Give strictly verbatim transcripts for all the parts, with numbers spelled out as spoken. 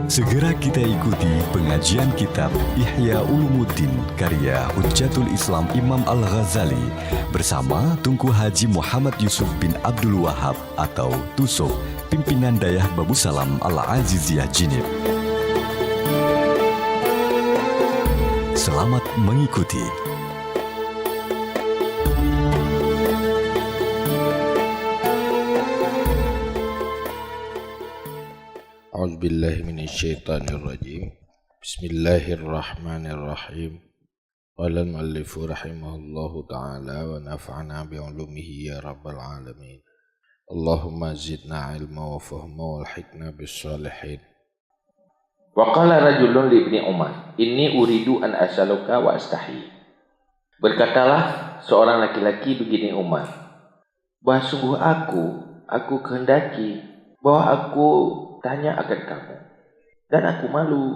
Segera kita ikuti pengajian kitab Ihya Ulumuddin karya Hujjatul Islam Imam Al-Ghazali bersama Tunku Haji Muhammad Yusuf bin Abdul Wahab atau Tusok, pimpinan Dayah Babusalam Al-Aziziyah Jinib. Selamat mengikuti. A'udzubillahi minasyaitonirrajim. Bismillahirrahmanirrahim. Qala al-mu'allifu rahimahullahu ta'ala wa nafa'ana bi ulumihi ya rabbal alamin. Allahumma zidna ilma wa fahma wal hikna bis salihin. Wa qala rajulun li Ibni Umar, "Inni uridu an as'aluka wa astahi." Berkatalah seorang laki-laki begini Umar, "Bah sungguh aku, aku kehendaki bahwa aku tanya akan kamu, dan aku malu."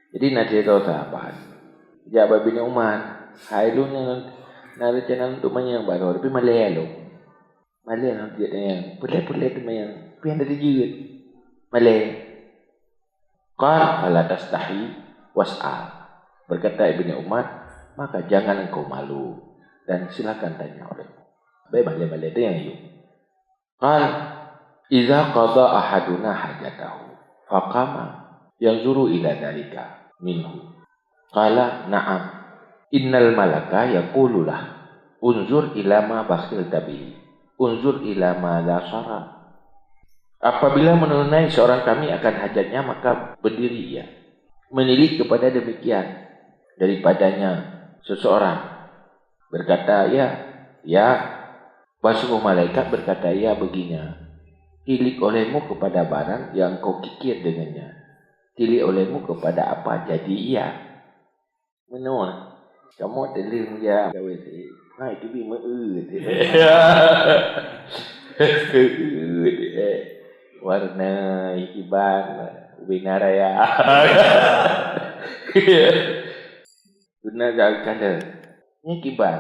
Jadi na sidroe sahabat jak bak Ibni Umar, "Hai lôn na rencana untuk manyang baroe, tapi malèe lôn." Malèe lôn jak tanyang, "Peulèe-peulèe teumanyang, tapi hana jeuet." Malèe. Qal, "Fala tastahi was'al." Berkata Ibni Umar, "Maka jangan engkau malu dan silakan tanya olehmu." Bèk malèe-malèe tanyang yuk. Qal, "Idza qada ahaduna hajatahu, faqama yanzuru ila dzalika minhu." Qala, "Na'am. Innal malaka yaqulu lah, unzur ila ma bakhilta bihi, unzur ila ma la sara." Apabila menunai seorang kami akan hajatnya, maka berdiri ia, menilik kepada demikian daripadanya seseorang. Berkata ia, "Ya." Bah sungguh malaikat berkata ia begini, "Tilik olehmu kepada barang yang engkau kikir dengannya. Tilik olehmu kepada apa jadi ia." Meunoe, kamoe teuleueng jak gawe sih. Hai, tu bi meu-eu. Warna ikiban ubena raya. Guna jak kalon. Nyan kiban.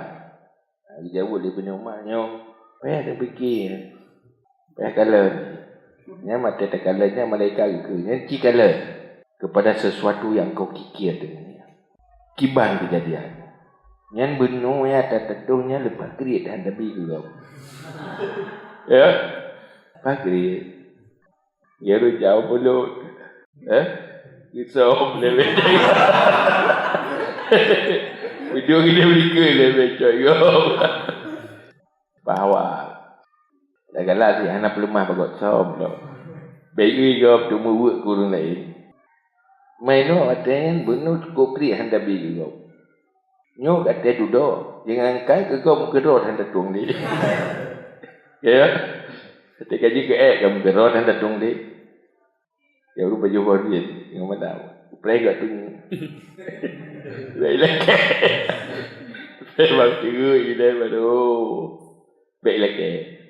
Nah, geujaweueb lé Ibnu Umar nyoe, payah tapike, payah kalon. Nyan mata takalon nyan malaikat geukheun, nyan ci kalon. Kepada sesuatu yang kau kikir dengan nyan. Kiban keujadian. Nyan beunue nyang tateutoh nyan leupah kriet hana bi keu gob. Ya? Leupah kriet. Ya, rujau mulut. Eh? Geusöm lé becak. Udeueng lé meulikeue lé becak. Bahwa. Dah galak sih, hana peuleumah bagot som lom. Bèk geuh gob teumeuweuek keu ureueng laén. Meunyoe watèe nyan beungoh cukôp kriet hana bi keu gob. Nyoe ka teuh dudoe, jangankan keu gob, keu droe hana tueng lé. Ya? Watèe ka jikeuék gob, keu droe hana tueng lé. Ya, ureueng pajoh boh duit ngon madam. Preh gak tu. Bèk ilakèe. Preh bang tiga ilai baru. Bèk ilakèe.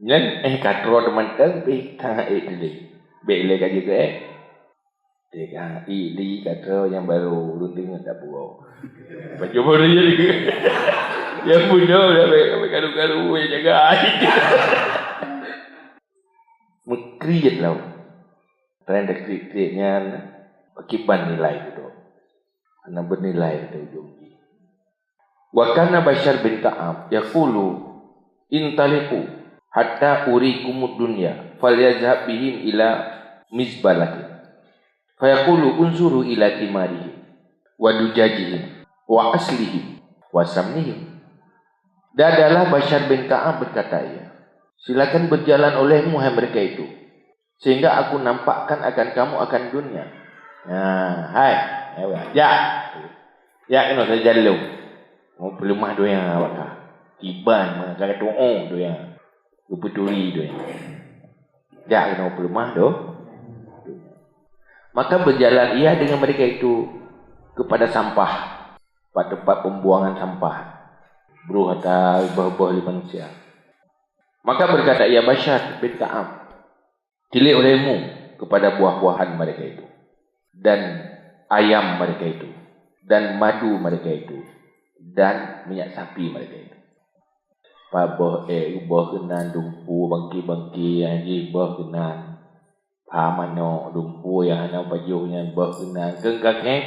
Nyan, eh, ka troh teumantong pih tangai ék dilèe. Bèk ilèe ka jeuet, eh. Teuka ili ka troh nyang baru ureueng deungon tapuwoe. Pajoh boh duit lagi. Nyang bunoe dah bèk, bèk karu-karu, eh, jaga. Meukriet lom. Tren takriet-kriet nyan, pakiban nilai dudoe. Hana beunilai di ujong jih. Wa kana Basyar bin Ka'ab yaqulu, "Intaliqu hatta urikumud dunya, falyazhab bihim ila mizbalatin. Fayaqulu, unzuru ila thimarihim, wa dujajihim, wa aslihim, wa samnihim." Dan adalah Basyar bin Ka'ab berkata ia, "Silakan berjalan olehmu, hai mereka itu, sehingga aku nampakkan akan kamu akan dunia." Nah, hai, ya, jak. Jak keunoe sajan lom. Mau peuleumah donya baka. Kiban meuka tu'oh donya. Geupeuturi donya. Jak keunoe peuleumah doh. Maka berjalan ia dengan mereka itu kepada sampah, pada tempat pembuangan sampah. Bruh ata boh-boh lé manusia. Maka berkata ia Basyar bin Ka'ab, "Tilik olehmu kepada buah-buahan mereka itu, dan ayam mereka itu, dan madu mereka itu, dan minyak sapi mereka itu." Paboh ék geuboh keunan dumpu bangki-bangki nyang jih boh keunan. Pha manok, lumpur nyang hana pajoh nyan boh keunan keu kakée.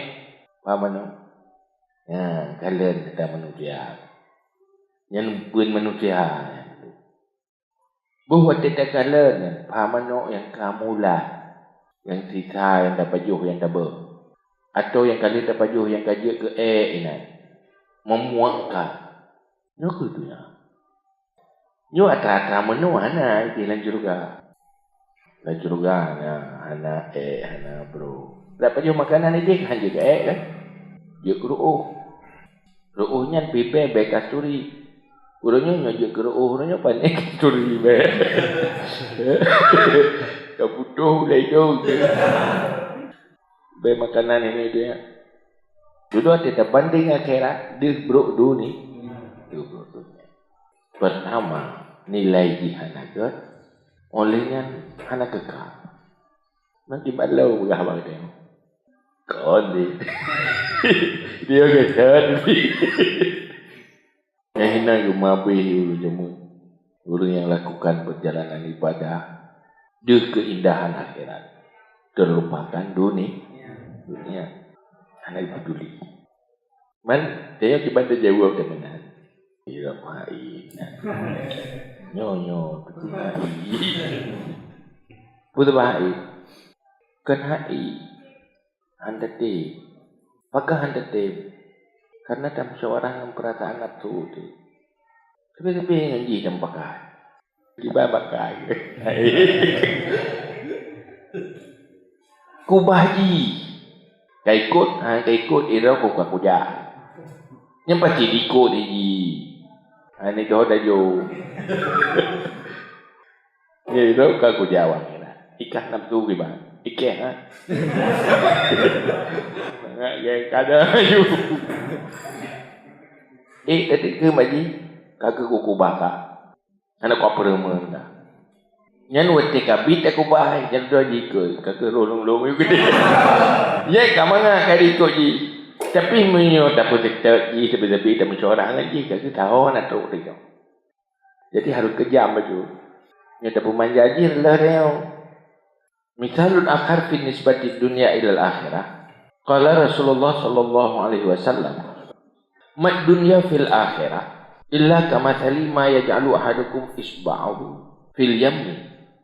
Pha manok. Nyan, kalon gata manusia. Nyan peue manusia nyan. Boh watée takalon nyan, pha manok nyang ka mulat, nyang sisa nyang tapajoh nyang tabeueng, atawa nyang ka lheueh tapajoh nyang ka jeuet keu ék inan, meumuak ka. Nyoe kheueh donya. Nyoe atra-atra meunoe hana di lam syeuruga. Lam syeuruga hana, hana ék, hana brôk. Dak pajoh makanan idéh kan jeuet keu ék kan? Jeuet keu reuôh. Reuôh nyan pih bèe, bèe kasturi. Uroe nyoe, nyoe jeuet keu reuôh, uroe nyoe pané kasturi bèe. Ka putôh ulèe idong. Bèe makanan ini dia. Dudoe teutabandeng akhirat, deuh brôk duni-, deuh brôk dunia. Pertama, nilai jih hana gèt, óh lheueh nyan hana keukai. Nanti bak lôn peugah bak geutanyoe. Kon di. Dia kata. Nyang hina geumabeh ureueng jameun. Ureueng nyang lakukan perjalanan ibadah deuh keuindahan akhirat, terlupakan duni-, dunia. Hana peduli. Man, tanyoe kiban tajaweueb keu meunan. Iya, hai. Nyoe, nyoe, hai. Peue hai? Kon hai. Han tatem. Pakon han tatem? Karena tamusyawarah ngon peurasaan nafsu teuh. Tapi-tapi ngon jih tamupakat. Kiban pakat. Kubah jih. Ka ikot, ha, ka ikot, ira ku ka kujak. Nyan pasti diikot jih. Ha, ni doh dajo. Nyan ira ka kujak awak nyan. Ikah nafsu kiban. Ikeh, ha. Sangat geng kada aju. Eh, tadi ke maji, ka keu kuku baka. Hana kupeureumeun dah. Nyan watèe ka bit aku bahai, nyan dua jikoi, ka keu roh lôn-lôn yu geude. Nyan ka mangat ka diikot jih. Tapi meunyoe tapeuseutôt jih, sabe-sabe tamusyawarah ngon jih, ka keu tahon na trok teuh. Jadi harôh keujam bacut. Nyoe tapeumanja jih lheueh nyoe. Misalun akhar fi nisbati dunya ilal akhirah. Qala Rasulullah sallallahu alaihi wasallam, "Mad dunya fil akhirah illa kamathali ma yaj'alu ahadukum isba'ahu fil yammi,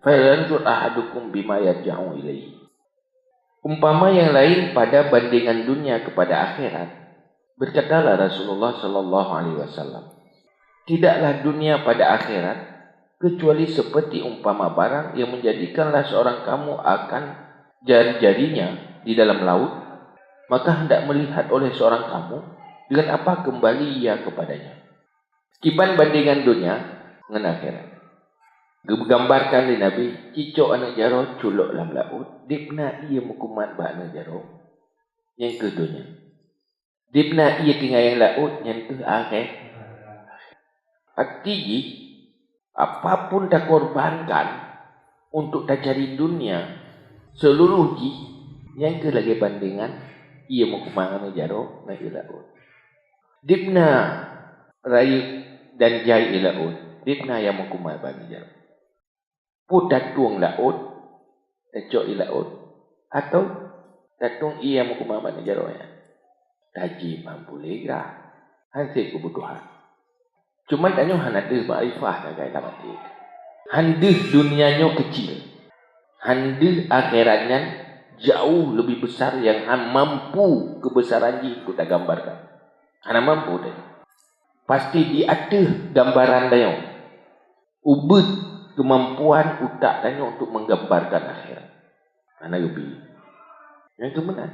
fayanzur ahadukum bima yarji'u ilaihi." Umpama yang lain pada bandingan dunia kepada akhirat, berkatalah Rasulullah sallallahu alaihi wasallam, "Tidaklah dunia pada akhirat kecuali seperti umpama barang yang menjadikanlah seorang kamu akan jari-jarinya di dalam laut, maka hendak melihat oleh seorang kamu dengan apa kembali ia kepadanya." Kiban bandingan dunia ngon akhirat. Geugambarkan lé Nabi, cicok aneuk jaroe culok lam laôt, dibna ié meukumat bak aneuk jaroe. Nyang keu donya. Dibna ié tinggai laôt, nyan keuh akhé-, arti jih, apapun takorbankan untuk tacari dunia, seuluruh jih, nyan keuh lagée bandingan ié meukumat aneuk jaroe ngon ié laôt. Dibna rayeuk dan jai ié laôt, dibna nyang meukumat bak aneuk jaroe. Peue tatueng laôt, tacok ié laôt, atawa tatueng ié nyang meukumat bak aneuk jaroe nyan? Taji mampu lé grah, han sép keubutuhan. Cuma tanyoe hana deuh makrifah sagai lam até. Han deuh dunia nyoe keucil. Han deuh akhirat nyan jauh leubeh besar nyang han mampu keubeusaran jih untuk tagambarkan. Hana mampu tanyoe. Pasti di ateueh gambaran tanyoe. Ubeuet keumampuan utak tanyoe untuk menggambarkan akhirat. Hana geubi. Nyang keu meunan.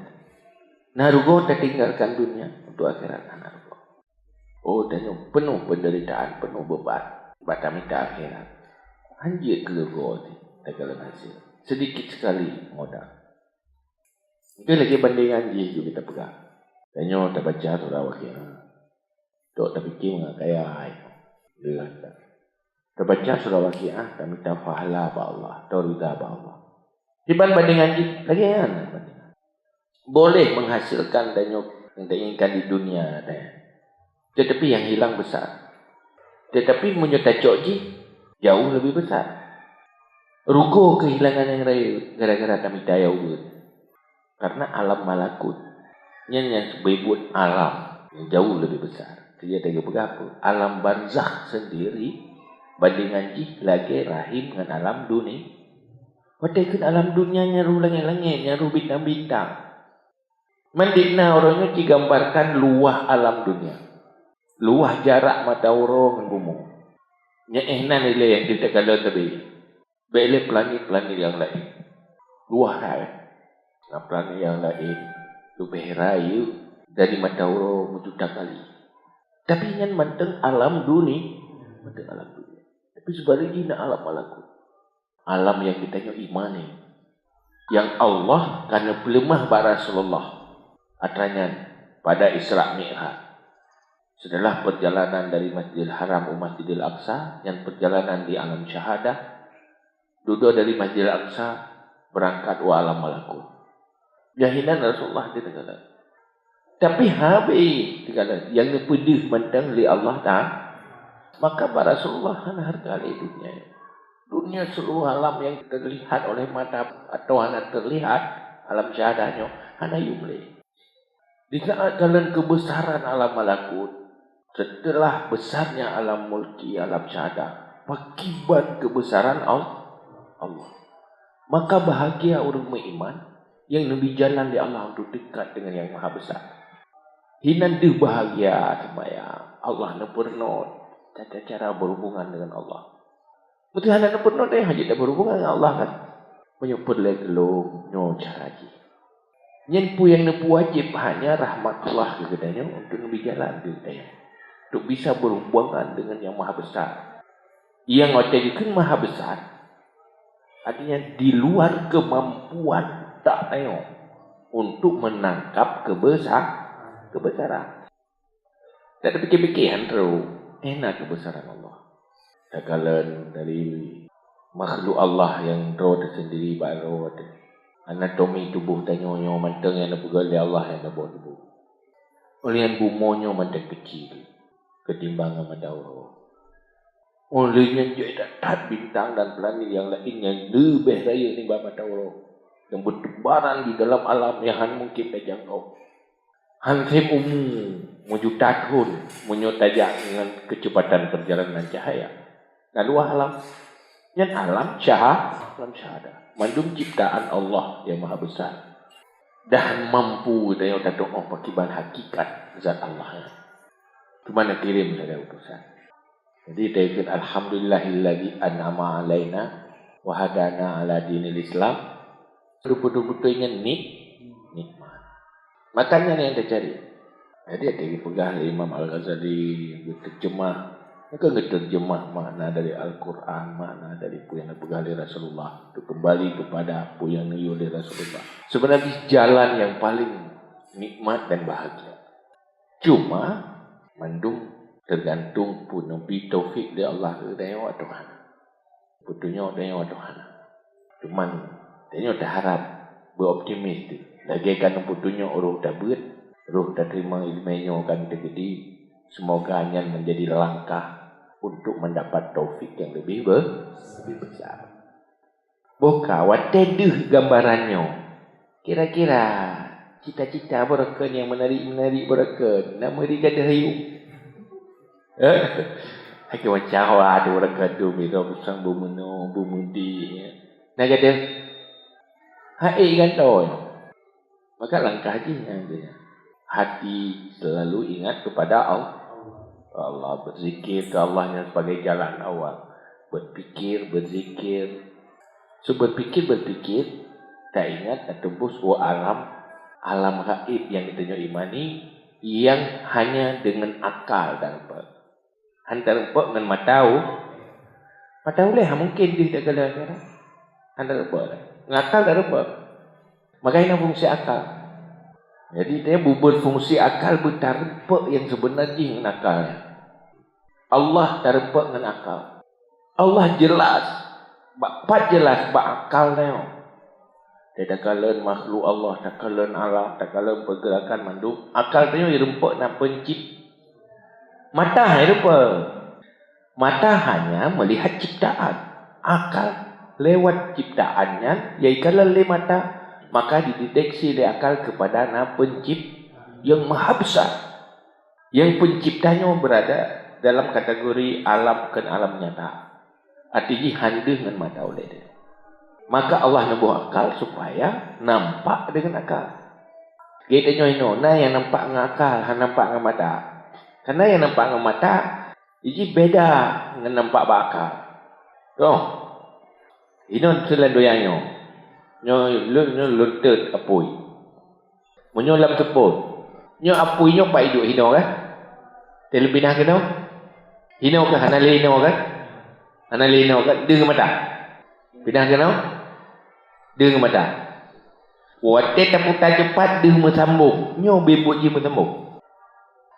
Na rugoe tatinggalkan dunia untuk akhirat, hana rugoe. Oh, tanyoe peunoh penderitaan, peunoh beuban. Bak tamita akhirat. Han jeuet keu rugoe teuh takalon hasé. Sedikit sekali modal. Mungkin lagée bandingan jih juga kita peugah. Tanyoe tabaca surah Waqiah. Tok tapike mangat kaya hai. Leuh that. Tabaca surah Waqiah, tamita pahala bak Allah, atau ridha bak Allah. Kiban bandingan jih, lagée nyan bandingan. Boleh menghasilkan tanyoe nyang tainginkan di dunia, tetapi yang hilang besar. Tetapi meunyoe tacok jih, jauh lebih besar. Rugoe keuhilangan nyang rayeuk gara-gara tamita nyang ubeut. Karena alam malakut. Nyan nyang seubeuet alam nyang jauh leubeh besar. Jadi geupeugah apa? Alam barzakh sendiri bandingan jih lagèe rahim ngon alam duni-, watèe kheun alam dunia nyan roh langèt-langèt, nyan roh bintang-bintang. Mandum na uroe nyoe jigambarkan luwah alam dunia. Luwah jarak mata uroe ngon bumoe. Nyan éh nan ilèe nyang teukalon teubi. Bèk lé planet-planet nyang laén. Luwah that. Na planet nyang laén leubeh rayeuk dari mata uroe meujuta kali. Tapi nyan mantong alam duni-, mantong alam dunia. Tapi seubaliknya na alam malakut. Alam nyang geutanyoe imani. Nyang Allah ka neupeuleumah bak Rasulullah. Atra nyan pada Isra Mi'raj. Setelah perjalanan dari Masjidil Haram u Masjidil Aqsa, nyan perjalanan di alam syahadah, dudoe dari Masjidil Aqsa beurangkat u alam malakut. Nyan hinan Rasulullah di teugalan. Tapi habéh teugalan nyang neupeudeuh mantong lé Allah Taala. Maka bak Rasulullah hana hareuga lé dunia. Dunia seluruh alam nyang teulihat oleh mata atawa hana teulihat, alam syahadah nyoe hana yum lé. Di saat kalon keubeusaran alam malakut, setelah besarnya alam mulki, alam syahadah, pakiban keubeusaran Al-, Allah. Maka bahagia ureuëng meuiman nyang neubi jalan lé Allah untuk dekat dengan Yang Maha Besar. Hinan deuh bahagia seumayang, Allah neupeurunoe cara-cara berhubungan dengan Allah. Beutôi hana neupeurunoe deh, hana jeuet tabeurhubungan ngon Allah kan. Meunyoe peureulée geulom, nyoe cara jih. Nyan peue nyang neupeuwajéb hanya rahmat Allah keu geutanyoe untuk neubi jalan keu geutanyoe. Untuk bisa berhubungan dengan Yang Maha Besar. Nyang watée geukheun Maha Besar, artinya di luar kemampuan tanyoe untuk menangkap kebesa-, kebesaran. Dak tapike-pike han troh, eh, na keubeusaran Allah. Takalon dari makhluk Allah nyang droe teusendiri bak droe teuh. Anatomi tuboh tanyoe nyoe mantong nyang neupeugah lé Allah nyang saboh tuboh. Óh lheueh nyan bumoe nyoe mantong keucil keutimbang ngon mata uroe. Óh lheueh nyan jai that-that bintang dan planet nyang laén nyang leubeh rayeuk nibak mata uroe, nyang beuteubaran di dalam alam nyang han mungken tajangkau. Han sép umu meujuta thon meunyoe tajak ngon keuceupatan peurjalanan cahya. Na luwah alam. Nyan alam syaha-, alam syahadah. Mandum ciptaan Allah nyang maha besar. Dan mampu tanyoe tatu'oh pakiban hakikat zat Allah nyan. Teuma neukirém sagai utosan. Jadi, taikheun, "Alhamdulillahilladzi an'ama 'alaina wa hadana 'ala dinil Islam." Beutôi-beutôi nyan nik-, nikmat. Maka nyan nyang tacari. Jadi, ada geupeugah lé Imam Al-Ghazali, geuteurjeumah, maka geuteurjeumah makna dari Al-Quran, makna dari peue nyang geupeugah lé Rasulullah, untuk kembali kepada peue nyang geuyue lé Rasulullah. Sebenarnya jalan yang paling nikmat dan bahagia. Cuma, mandum teugantung peue neubi taufik lé Allah keu tanyoe atawa hana. Peutunyok tanyoe atawa hana. Cuman, tanyoe taharab, beuoptimis teuh. Lagée ka neupeutunyok roh tabeuet, roh tateurimong iéleumé nyoe ka teukeudi, semoga nyan menjadi langkah untuk mendapat taufik yang lebih be-, lebih besar. Boh ka watée deuh gambaran nyoe, kira-kira cita-cita beureukat nyang meunarik-meunarik beureukat, na meuri gadoh hayeu. Eh? Hai keu macam awak tu beureukat tu, beda busang beumeunoe, beumudi, ya. Na gadoh. Hai gantoe. Maka langkah jih nyan tu, ya. Hati selalu ingat kepada Allah. Allah, berzikir ke Allah nyan sebagai jalan awal. Berpikir, berzikir. So, berpikir, berpikir, taingat, tateumbus u alam, alam gaib nyang geutanyoe imani, nyang hanya dengan akal dan pe-, Han tarumpok ngon mata u-, mata ulée han mungken jih takalon, kan? Han tarumpok. Ngon akal tarumpok. Maka inan fungsi akal. Jadi, dia bubur fungsi akal beutarumpok nyang seubeuna jih ngon akal. Allah tarumpok ngon akal. Allah jelas. Bak pat jelas bak akal nyoe. Takalon makhluk Allah, takalon alam, takalon pergerakan mandum. Akal tanyoe rumpok na pencip-, mata hai rupa. Mata hanya melihat ciptaan. Akal Lewat ciptaan nyan, nyang ikalon lé mata, maka dideteksi lé akal keupada na peuncip-, nyang maha besar. Nyang peuncipta nyoe beurada dalam kategori alam, kon alam nyata. Arti jih han deuh ngon mata ulée. Maka Allah neuboh akal supaya nampak deungon akal. Geutanyoe inoe, na nyang nampak ngon akal, han nampak ngon mata. Kareuna nyang nampak ngon mata, jih beda ngon nampak bak akal. Toh, inoe seulan donya nyoe. Nyoe lôn, nyoe lôn teut apui. Meunyoe lam seupôt, nyoe apui nyoe pat iduek hinoe kan? Teuleubeh nah keunoe. Hinoe kan hana lé hinoe kan? Hana lé hinoe kan? Deuh ngon mata. Pinah keunoe. Deuh ngon mata. Watée taputa ceupat deuh meusambong. Nyoe ubé buet jih meusambong.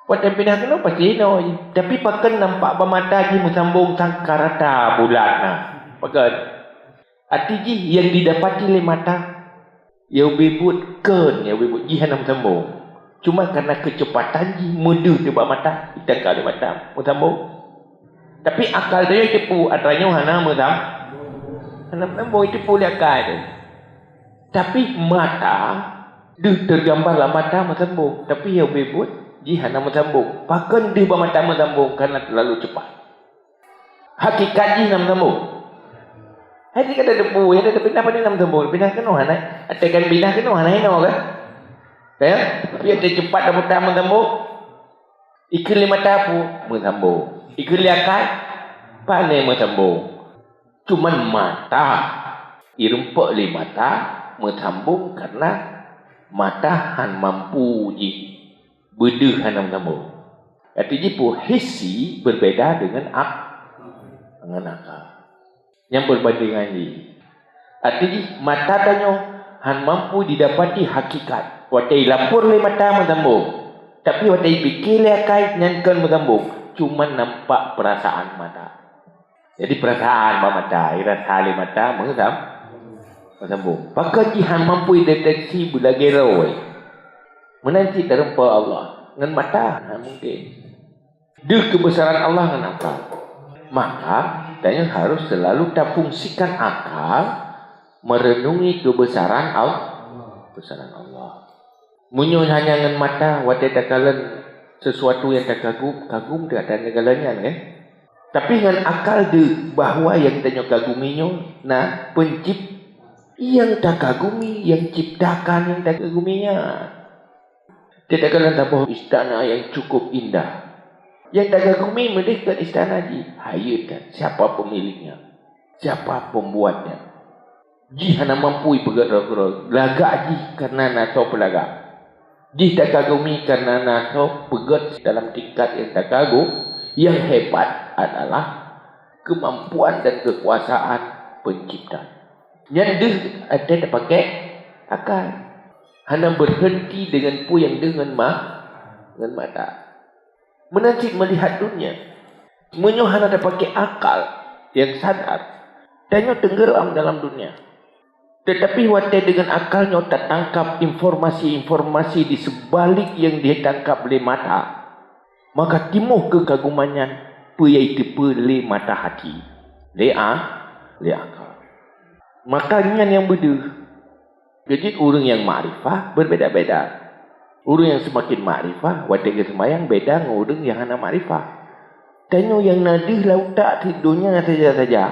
Watée pinah keunoe pasti hinoe jih. Tapi pakon nampak bak mata jih meusambong sangka rata bulat na. Pakon? Arti jih nyang didapati lé mata. Nyang ubé buet kon, nyang ubé buet jih hana meusambong. Cuma kareuna keuceupatan jih meudeuh nibak mata, itangka lé mata, meusambong. Tapi akal tanyoe iteupeue atra nyoe hana meusam-, hana meusambong, iteupeue lé akal teuh. Tapi mata deuh teugambar lam mata meusambong, tapi nyang ubé buet jih hana meusambong. Pakon deuh bak mata meusambong? Kareuna teulalu ceupat. Hakikat jih na meusambong. Hai, di kata debu, nyang ada pinah pada na meusambong. Pinah keunoe hana. Ada kan pinah keunoe hana hinoe kan? Ya? Tapi ada cepat dah putar meusambong. Ikheun lé mata peue? Meusambong. Ikheun lé akal? Pane meusambong. Cuman mata, irumpok lé mata, meusambong karena mata han mampu jih. Beudeuh hana meusambong. Arti jih peue? Hissi berbeda dengan ak-, dengan akal. Nyang peubandingan jih. Arti jih mata tanyoe han mampu didapati hakikat. Watée ilapor lé mata meusambong. Tapi watée ipike lé akal nyan kon meusambong. Cuman nampak peurasaan mata. Jadi peurasaan bak mata, irasa lé mata meusam-, meusambong. Pakon jih han mampu ideteksi beulagée roh. Meunan cit tarumpok Allah ngon mata, hana mungken. Deuh keubeusaran Allah ngon akal. Maka, tanyoe harôh seulalu tafungsikan akal meureunungi keubeusaran Al-, keubeusaran Allah. Meunyoe hanya ngon mata, watée takalon sesuatu nyang takagum, kagum that takalon nyan, kan? Tapi ngon akal deuh bahwa nyang tanyoe kagumi nyoe na peuncip-, nyang takagumi, nyang ciptakan nyang takagumi nyan. Takalon saboh istana nyang cukup indah. Nyang takagumi meudeh kon istana jih, hayeu that, siapa pemiliknya? Siapa pembuatnya? Jih hana mampu ipeugét droe keudroe, lagak jih kareuna na soe peulagak. Jih takagumi kareuna na soe peugét dalam tingkat nyang takagum, nyang hebat adalah keumampuan dan keukuasaan Pencipta. Nyan deuh até tapaké akal. Hana beureunti deungon peue nyang deuh ngon ma-, ngon mata. Meunan cit meulihat dunia. Meunyoe hana tapaké akal nyang sadar, tanyoe teunggeulam dalam dunia. Teutapi watée deungon akal nyoe tatangkab informasi-informasi di seubalik nyang jitangkab lé mata, maka timoh keukaguman nyan peue nyang jiteupeue lé mata hati, lé a-, lé akal. Maka nyan nyang beudeuh. Jadi, ureuëng nyang makrifah beubeda-beda. Ureuëng nyang seumaken makrifah, watée geuseumayang beda ngon ureuëng nyang hana makrifah. Tanyoe nyang na deuh lam utak cit donya saja-saja,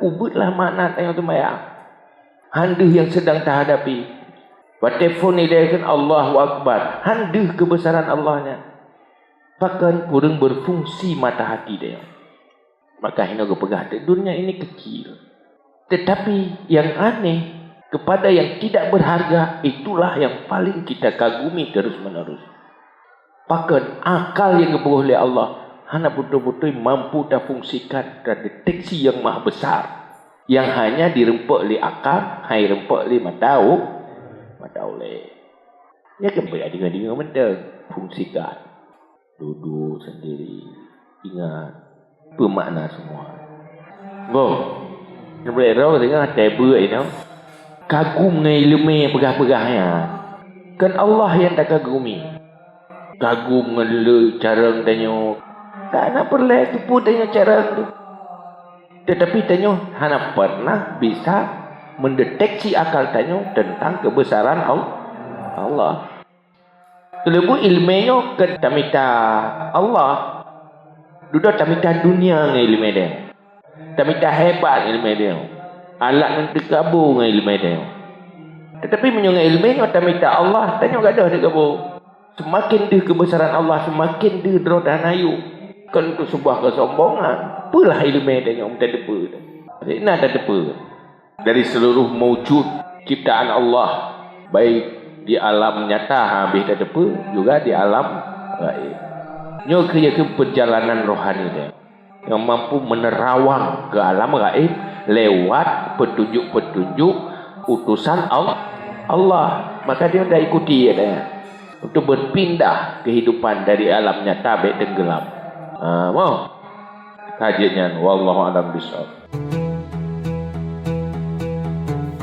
ubeutlah makna tanyoe seumayang. Han deuh nyang seudang tahadapi. Watée phon ilée kheun Allahu Akbar, han deuh keubeusaran Allah nyan. Pakon ureuëng beufungsi mata hati tanyoe. Maka hinoe geupeugah, "Dunia ini kecil." Tetapi yang aneh, kepada yang tidak berharga, itulah yang paling kita kagumi terus-menerus. Pakon akal nyang geuboh lé Allah hana beutôi-beutôi mampu tafungsikan dan deteksi nyang maha besar, nyang hanya direumpok lé akal, hai reumpok lé mata u-, mata ulée. Nyan keuh beu deungoe-deungoe mantong, fungsikan. Duduk sendiri, ingat, peue makna semua. Boh, nyoe droe teungoh teubeue inoe, kagum ngon ileumé peugah-peugah nyan. Kan Allah nyang takagumi. Kagum ngon le carông tanyoe. Ka na peureulée teupeue tanyoe carông tu. Teutapi tanyoe hana pernah bisa mendeteksi akal tanyoe teuntang keubeusaran Al-, Allah. Keuleubeh iéleumé nyoe keu tamita Allah, dudoe tamita dunia ngon iéleumé tanyoe. Tamita hebat ngon iéleumé tanyoe. Alat nyang teugabô ngon iéleumé tanyoe. Teutapi meunyoe ngon iéleumé nyoe tamita Allah, tanyoe gadôh teugabô. Seumaken deuh keubeusaran Allah, seumaken deuh droe taneuk yue. Kon keu sebuah keusombongan. Peulah iéleumé tanyoe tateupeue. Hana tateupeue. Dari seluruh maujud ciptaan Allah, baik di alam nyata habéh tateupeue, juga di alam gaib. Nyoe keuh, ya keuh, perjalanan rohani tanyoe nyang mampu menerawang keu alam gaib lewat petunjuk-petunjuk utusan Al-, Allah. Maka dia dah ikuti, ya, dah, untuk berpindah kehidupan dari alam nyata bèk tenggelam. Ha, moh. Ka jeuet nyan, wallahu a'lam bishawab.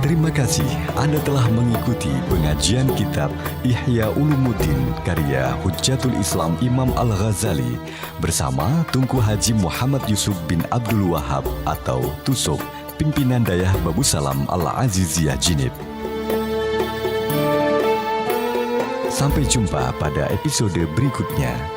Terima kasih Anda telah mengikuti pengajian kitab Ihya Ulumuddin karya Hujjatul Islam Imam Al-Ghazali bersama Tunku Haji Muhammad Yusuf bin Abdul Wahab atau Tusok, pimpinan Dayah Babusalam Al-Aziziyah Jeunieb. Sampai jumpa pada episode berikutnya.